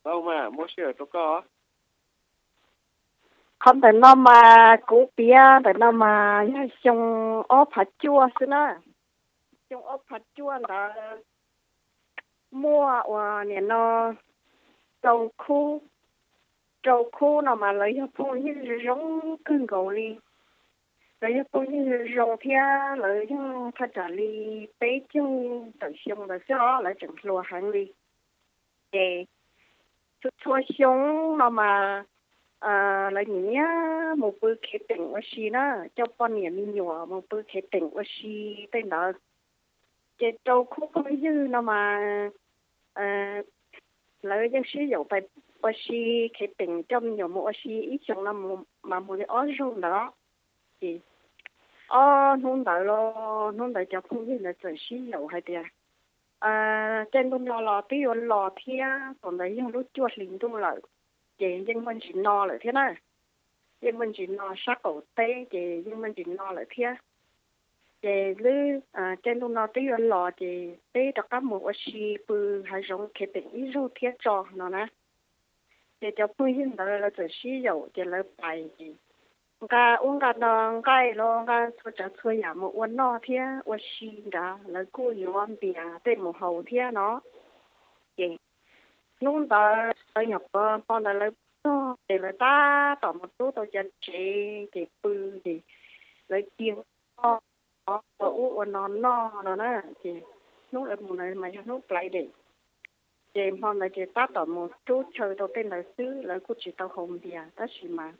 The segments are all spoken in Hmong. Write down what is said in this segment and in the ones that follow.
Tau mas, muab sij hawm rau koj. Qhov ntawm no mas kuv piav ntawm no mas yog xyoo ob phav cuaj xwb na. Xyoo ob phav cuaj ntawd muaj uas nim no rau khub, rau khub no mas lawv yog phooj ywg zoo kawg nkaus li. Lawv yog phooj ywg zoo thiab lawv yog thaj tsam li peb caug tawm xyoo ntawd xwb os, lawv tseem hluas heev li. Ces txhua txhua xyoo no mas lawv nyiam nyiam mus pw khev teem ua si na, coj poj niam me nyuam mus pw khev teem ua si tej ntawd. Ces rau khub phooj ywg no mas lawv yeej sib yaum pais ua si khev teem, coj me nyuam mus ua si ib xyoos no mas mus li ob zaug ntawd. Ces ob hnub ntawd los hnub ntawd cov phooj ywg ntawd txawm sib yaum hais tias, caij ntuj no los twb yuav los thiab, thaum ntawd yog lub cuaj hlis ntuj lawm, ces yeej muaj ntsis no lawm thiab na. Yeej muaj ntsis no sab qaum teb ces yeej muaj ntsis no lawm thiab. Ces lub caij ntuj no twb yuav los ces peb rov qab mus ua si pw hav zoov khev teem ib zaug thiab tso no na. Ces cov phooj ywg ntawd lawv txawm sib yaum ces lawv pais ces nqa ub nqa no, nqaij los nqa txhua tsav txhua yam mus ua noj thiab ua si nrad, lawv kuj yuav npias tej mus haus thiab no. Ces hnub ntawd lawv nyuam qhuav hmo ntawd lawv txog ces lawv tab tom mus rub tau cov tsev ces pw ces lawv cia ua ub ua no noj no na. Ces hnub lawv mus ntawd mas yog hnub Friday. Ces hmo ntawd ces tab tom mus rub chaw tau tej ntawd xwb, lawv kuj tsis tau haus npias tab sis mas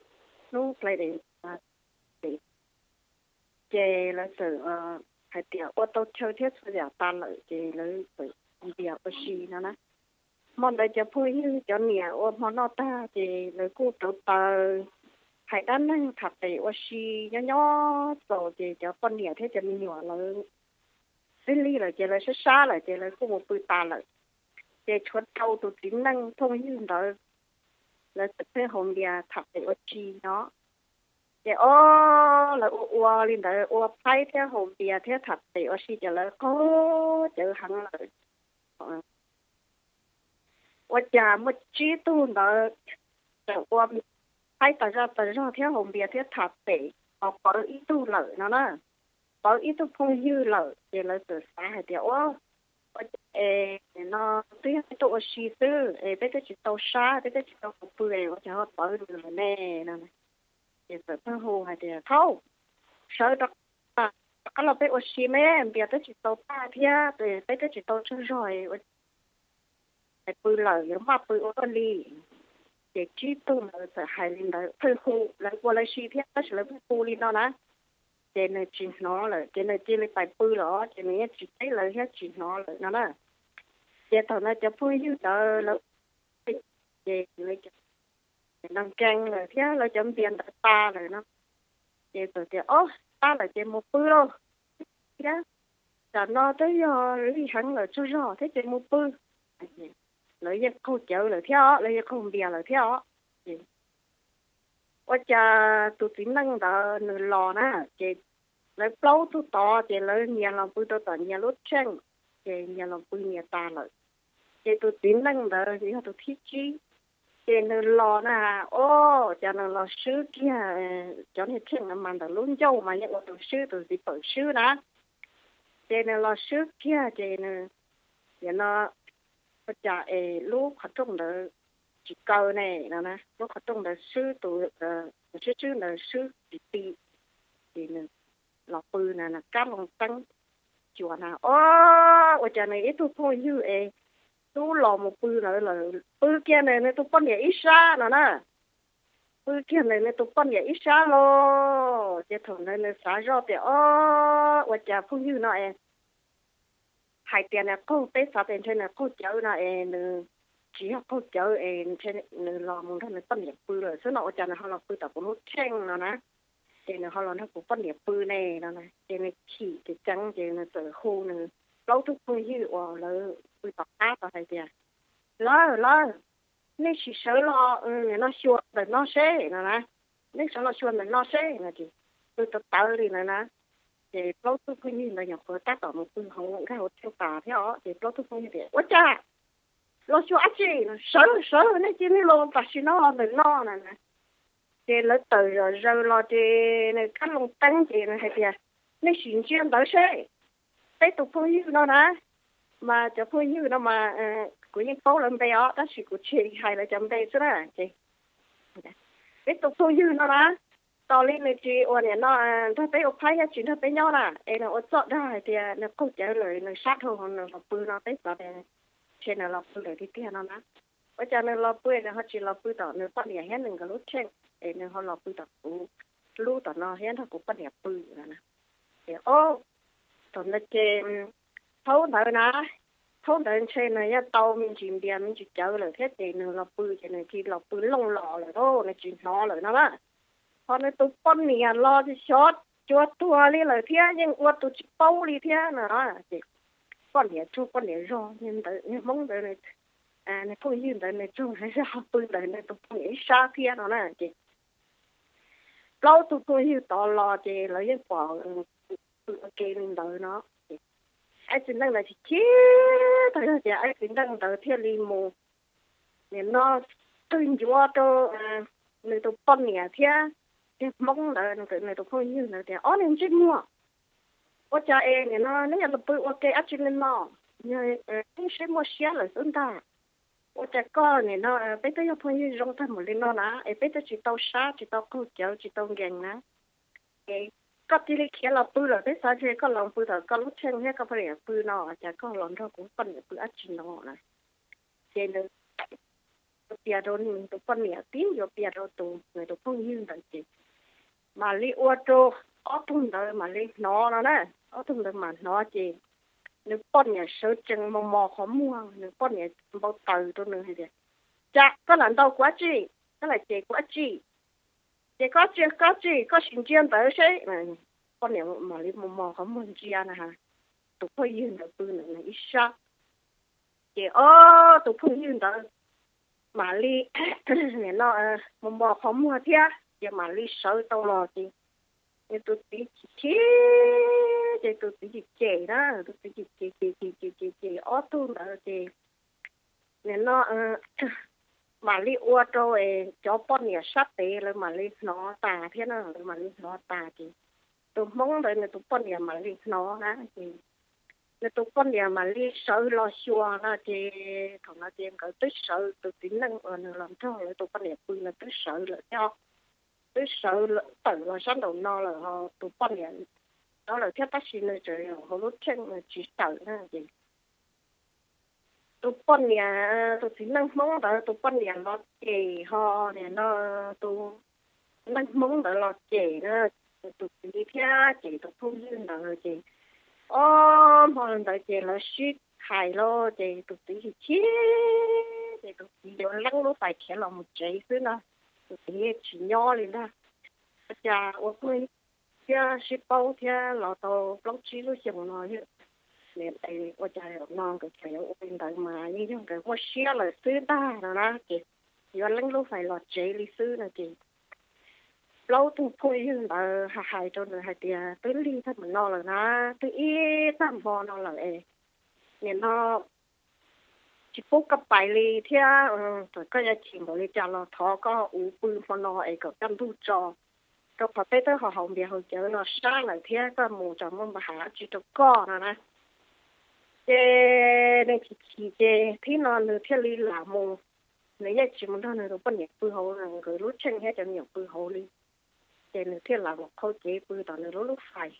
hnub Friday ces lawv txawm hais tias ua tau chaw thiab txhua yam tas lawm ces lawv txawm npias ua si no na. Hmo ntawd cov phooj ywg cov niam ua hmo noj tag ces lawv kuj rauv taws hais dab neeg tham pem ua si nyob nyob txaus ces cov poj niam thiab cov me nyuam lawv twb lig lawm ces lawv sab sab lawm ces lawv kuj mus pw tas lawm. Ces tshuav rau tus txiv neej phooj ywg ntawd lawv txawm pheej haus npias tham pem ua si no. Ces ob lawv ua ua li ntawd, ua phaib thiab haus npias thiab tham pem ua si ces lawv qaug cawv heev lawm. Ua cas muaj tsib tug ntawd tseem ua phaib tas zaj tas zog thiab haus npias thiab tham pem, ho pawv ib tug lawm no na. Pawv ib tug phooj ywg lawm ces lawv txawm xav hais tias, ua, ua cas es no twb yog peb tuaj ua si xwb es peb twb tsis tau sab, peb twb tsis tau mus pw es ua cas ho pawv nws lawm ne no. Ces txawm pheej hu hais tias, thaub, sawv rov qab los peb ua si me, npias twb tsis tau tag thiab peb twb tsis tau tsaug zog, pw lawm yuav maj pw ua luaj li. Ces tsib tug ntawd txawm hais li ntawd, pheej hu, lawv ua lawv si thiab tab sis lawv pheej hu li no na. Ces nws tsis hnov lawm ces nws cia li pais pw lawm ces nws yeej tsis teb lawv thiab tsis hnov lawm no na. Ces thaum no cov phooj ywg ntawd lawv, ces lawv cov nkees lawm thiab lawv cov npias ntawd tas lawm no. Ces txawm tias, ob, tas lawm ces mus pw lauj thiab, tam no twb yog lig heev lawm tsaug zog thiab ces mus pw. Lawv yeej qaug cawv lawm thiab os, lawv yeej qaug npias lawm thiab os. Ua cas tus txiv neej ntawd nws los na, ces lawv plaub tug tod ces lawv nyias los pw rau tom nyias lub tsheej, ces nyias los pw nyias tas lawm. Ces tus txiv neej ntawd yog tus thib tsib, ces nws los na, o, cas nws los swb kiag cov niag tsheej no mas ntawm lub ncauj mas yeej ua tus swb, tus txiv pawm swb na. Ces nws los swb kiag ces nws, no, ua cas es lub qhov rooj ntawd tsis kaw ne no na, lub qhov rooj ntawd swb, tus swb swb ntawd swb tsis ti. Ces nws los pw na, kab loo teeb cuas na, o, ua cas nws ib tug phooj ywg es tub los mus pw lawm, pw kiag nws nws tus poj niam ib sab no na. Pw kiag nws nws tus poj niam ib sab los ces thaum ntawd nws xav zoj tias, o, ua cas phooj ywg no es hais tias nws qaug, peb xav tias ntshe nws qaug cawv no es nws tsis yog qaug cawv es ntshe nws los mus nrog nws poj niam pw lawm xwb no, ua cas nws ho los pw tom kuv lub tsheej no na. Ces nws ho los nrog kuv poj niam pw ne no na. Ces nws chim ces ceev ces nws txawm hu nws plaub tug phooj ywg uas lawv pw tom qab tod hais tias, lawv, lawv, nej sim sawv los nim no xyuas ntawm no seb no na, nej sawv los xyuas ntawm no seb no ces pw tawv tawv li ntawd na. Ces plaub tug phooj ywg ntawd nyuam qhuav tab tom mus pw hauv nkag hauv tsheej tas thiab os, ces plaub tug phooj ywg tias, ua cas Los xyuas dab tsi? Sawv sawv, nej cia li los tam sim no ntawm no na. Ces lawv tawm zom zaws los ces nws kab loo teeb ces nws hais tias, nej sim ntsia ntawd seb, peb tus phooj ywg no na, mas cov phooj ywg no mas kuv yeej paub lawv npe os tab sis kuv tsis hais lawv cov npe xwb na. Ces peb tus phooj ywg no na, tos li nws tsis ua niam no nrog peb ua phab thiab tsis nrog peb nyob na, es nws ua txoj dag hais tias nws qaug cawv lawm nws sab dhau nws los pw no peb xav tias ntshe nws los pw lawm tiag tiag no na. Ua cas nws los pw nws ho tsis los pw tom nws poj niam thiab nws nkawd lub cheej, es nws ho los pw tom kuv lub tom no thiab nrog kuv poj niam pw no na. Ces o, thaum ntawd ces thaum ntawd na, thaum ntawd ntshe nws yeej tau me ntsis npias me ntsis cawv lawm thiab ces nws los pw ces nws cia los pw looj los lawm lauj, nws tsis hnov lawm no na. Ho nws tus poj niam los ces xyov cuag tuag li lawm thiab yeej ua tus tsis paub li thiab no. Ces poj niam tsaug poj niam zog, niag Hmoob ntawd, niag phooj ywg ntawd nws tsaug zog pw ntawm nws tus poj niam ib sab thiab no na. Ces plaub tug phooj ywg tod los ces lawv yeej pom pw ua ke li ntawd no. Aib txiv neej ntawd chim chim tag yog tias aib txiv neej ntawd thiaj li mus nim no twg ncuav rau nws tus poj niam thiab niag Hmoob ntawd, nws tus phooj ywg ntawd tias, ob niag ntsej muag, ua cas es nim no neb yuav los pw ua ke dab tsi li no? Yog peb sib muaj siab lawm xwb ntag. Ua cas koj nim no peb twb yog phooj ywg zoo tag mus li no na es peb twb tsis tau sab tsis tau qaug cawv tsis tau nkees na, es koj cia li khiav los pw lawm, peb xav ntshe koj los pw tom koj lub cheej thiab koj poj niam pw no, cas koj los nrog kuv poj niam pw dab tsi no na? Ces nws yuav pias rau nws tus poj niam tib yuav pias rau tus nws tus phooj ywg ntawd ces mam li ua rau ob tug ntawd mam li hnov no na. Ob tug ntawd mam hnov ces nws poj niam sawv tsees mos mos qhov muag, nws poj niam npau taws rau nws hais tias, cas koj lam ntaus kuv dab tsi? Koj lam cem kuv dab tsi? Ces koj tsis koj tsis koj sim ntsia ntawd seb. Poj niam mam li mos mos qhov muag ntsia na, tus phooj ywg ntawd pw ntawm nws ib sab. Ces ob tus phooj ywg ntawd mam li nim no mos mos qhov muag thiab ces mam li sawv tau los ces nws tus txiv chim chim, ces tus txiv cem cem na, tus txiv cem cem cem cem cem cem cem ob tug ntawd ces nim no mam li ua rau cov poj niam sab tes lawv mam li hnov tas thiab na, lawv mam li hnov tas ces tus Hmoob ntawd nws tus poj niam mam li hnov na ces nws tus poj niam mam li sawv los xyuas no ces thaum no ces nkawd twb sawv, tus txiv neej uas nws los nrog lawv tus poj niam pw no twb sawv lawm thiab, twb sawv tawm los sab nraum no lawm, tus poj niam tawm lawm thiab tab sis nws tseem hauv lub cheej nws tsis tawm na ces tus poj niam, tus txiv neej Hmoob ntawd tus poj niam los cem ho nim no tus neej Hmoob ntawd los cem na, tus txiv thiab cem tus phooj ywg ntawd ces ob hmo ntawd ces lawv sib hais los ces tus txiv chim chim ces tus txiv yuav leeb lub fais khiav los mus tsev xwb no, tus txiv tsis nyob li ntag. Ua cas ua phooj ywg thiab sib paub thiab los tau plaub tsib lub xyoos no, ua cas zaum no nkawd tseem yuav ua li ntawd mas yeej yog nkawd muaj siab lawm xwb ntag no na ces yuav leeb lub fais los tsev li xwb no ces plaub tug phooj ywg ntawd hais hais rau nws hais tias twb lig tag mus no lawm na, twb ib tag hmo no lawm es nim no tsis pub koj pais li thiab, txawm koj yuav chim npaum li cas los thov koj ua pw hmo no es kom kaj ntug tso, rau qhov peb twb ho haus npias haus cawv no sab lawm thiab koj mus tsam muaj npa hav tsis rau koj no na. Ces nws chim chim ces thib no nws thiaj li lam mus, nws yeej tsis mus nrog nws tus poj niam pw hauv nkawd lub cheej thiab cov me nyuam pw hauv li. Ces nws thiaj lam mus qhau cev pw tom nws lub lub fais,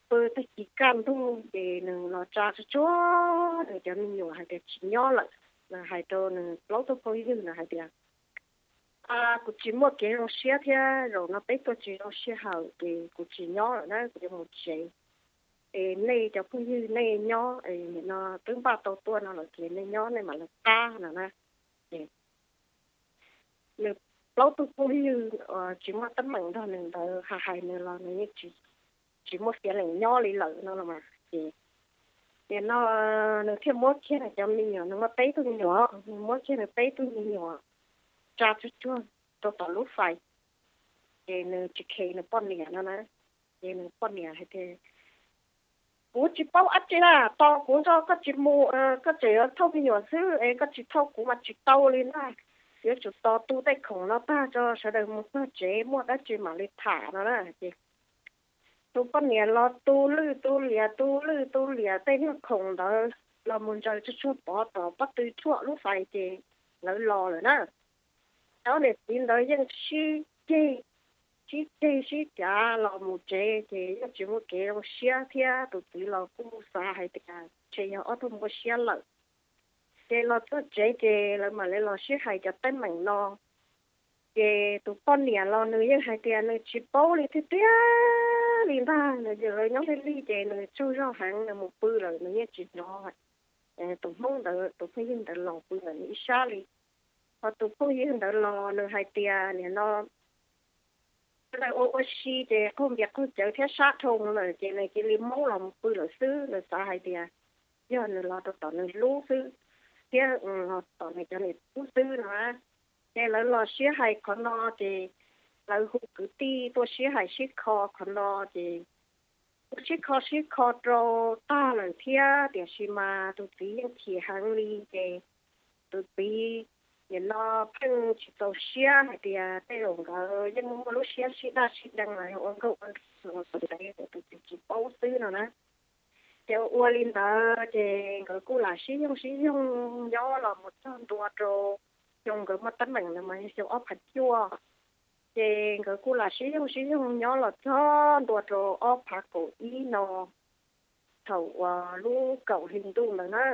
pw tag kis kaj ntug ces nws los tsa tsuag tsuag nws cov me nyuam hais tias tsis nyob lawm. Nws hais rau nws plaub tug phooj ywg nws hais tias, kuv tsis muaj kev zoo siab thiab zaum no peb tuaj tsis zoo sij hawm ces kuv tsis nyob lawm na, kuv yuav mus tsev. Es nej cov phooj ywg nej nyob, nim no twb npaj tau tuaj no lawm ces nej nyob nej mam li qab no na. Nws plaub tug phooj ywg tsis muaj teeb meem nrog nws ntawd hais hais nws los nws yeej tsis muaj fiav lees nyob li lawm no los mas ces nim no nws thiaj muab kiag nws cov me nyuam, nws muaj peb tug me nyuam, nws muab kiag nws peb tug me nyuam tsa tsuag tsuag rau tom lub fais. Ces nws tsis kheev nws poj niam no na, ces nws poj niam hais tias Kuv tsis paub dab tsi na, tos kuv nrog koj tsis mus, koj tseem yuav thauj me nyuam xwb es koj tsis thauj kuv mas tsis tau li na. Yuav tsum tos tu tej khoom no tag tso sawv daws mus txog tsev muaj dab tsi mam li tham no na. Ces tus poj niam los tu lwj tu liam tu lwj tu liam tej nyuag khoom ntawd los mus ntsaws tsuag tsuag pov tom pob tw tshuaj lub fais ces lawv los lawm na. Ob niam txiv ntawd yeej sib ceg, sib ceg sib cav los mus tsev ces yeej tsis muaj kev zoo siab thiab tus txiv los kuj xav hais tias ntshe yog ob tug muaj siab lawm. Ces los txog tsev ces lawv mam li los sib hais cov teeb meem no. Ces tus poj niam los nws yeej hais tias nws tsis paub li tiag tiag li ntag, nws ces lawv nyob lig lig ces nws tsaug zog heev, nws mus pw lawm nws yeej tsis hnov tus hmoob ntawd, tus phooj ywg ntawd los pw ntawm nws ib sab li. Ho tus phooj ywg ntawd los nws hais tias nim no sawv daws ua ua si ces qaug npias qaug cawv thiab sab dhau lawm ces nws cia li maub los mus pw lawm xwb. Nws xav hais tias yog nws los rau tom nws lub xwb thiab los tom nws cov niam tub xwb no. Ces lawv los sib hais qhov no ces lawv hu kwv tij tuaj sib hais sib kho qhov no ces kuj sib kho sib kho rau tag lawm thiab, tiam sis mas tus txiv yeej chim heev li ces tus txiv nim no pheej tsis txaus siab hais tias tej zaum nkawd yeej muaj lub siab sib daj sib deev los yog ua nkauj ua nraug los xav ntev tus txiv tsis paub xwb no na. Ces ua ua li ntawd ces nkawd kuj lam sib yoog sib yoog nyob los mus txog ntua rau xyoo nkawd muaj teeb meem ntawd mas yog xyoo ob phav cuaj. Ces nkawd kuj lam sib yoog sib yoog nyob los txog ntua rau ob phav kaum ib no, thaum uas lub kaum hli ntuj ntawd na,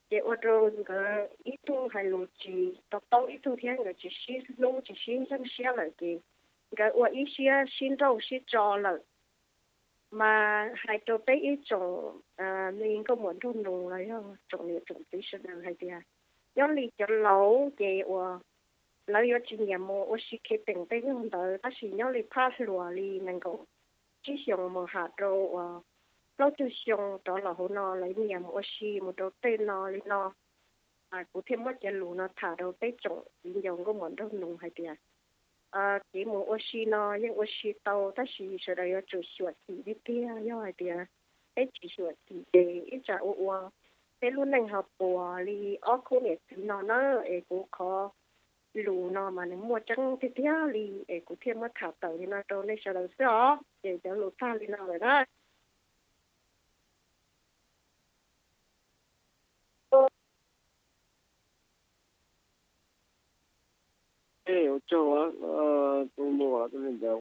ces ua rau nkawd ib tug hais lus tsis to taub ib tug thiab nkawd tsis sib hlub tsis sib ntseeg siab lawm ces nkawd ua ib siab sib nrauj sib tso lawm. Mas hais rau peb ib tsoom me nkauj muam nraug nus los yog tsoom niam tsoom txiv sawv daws hais tias nyob li cov laus ces uas lawv yuav tsis nyiam mus ua si khev teem tej yog ntawd, tab sis nyob li phab hluas li nees nkaum tsib xyoos mus ham rau uas plaub caug xyoo rov los hauv no lawv nyiam mus ua si mus rau tej no li no. Kuv thiaj muab cov lus no tham rau peb tsoom viv ncaus nkauj muam nraug nus hais tias kev mus ua si no yeej ua si tau tab sis sawv daws yuav tsum xyuam xim tiag tiag, yog hais tias peb tsis xyuam xim ces ib tsam ua ua peb lub neej ho puas li ob khub niam txiv no na. Es kuv qhov lus no mas nws muaj tseeb tiag tiag li es kuv thiaj muab tham tawm li no rau nej sawv daws xwb os. Ces cov lus tag li no lawm na. Ua tsaug, tus muam tus me ntxawm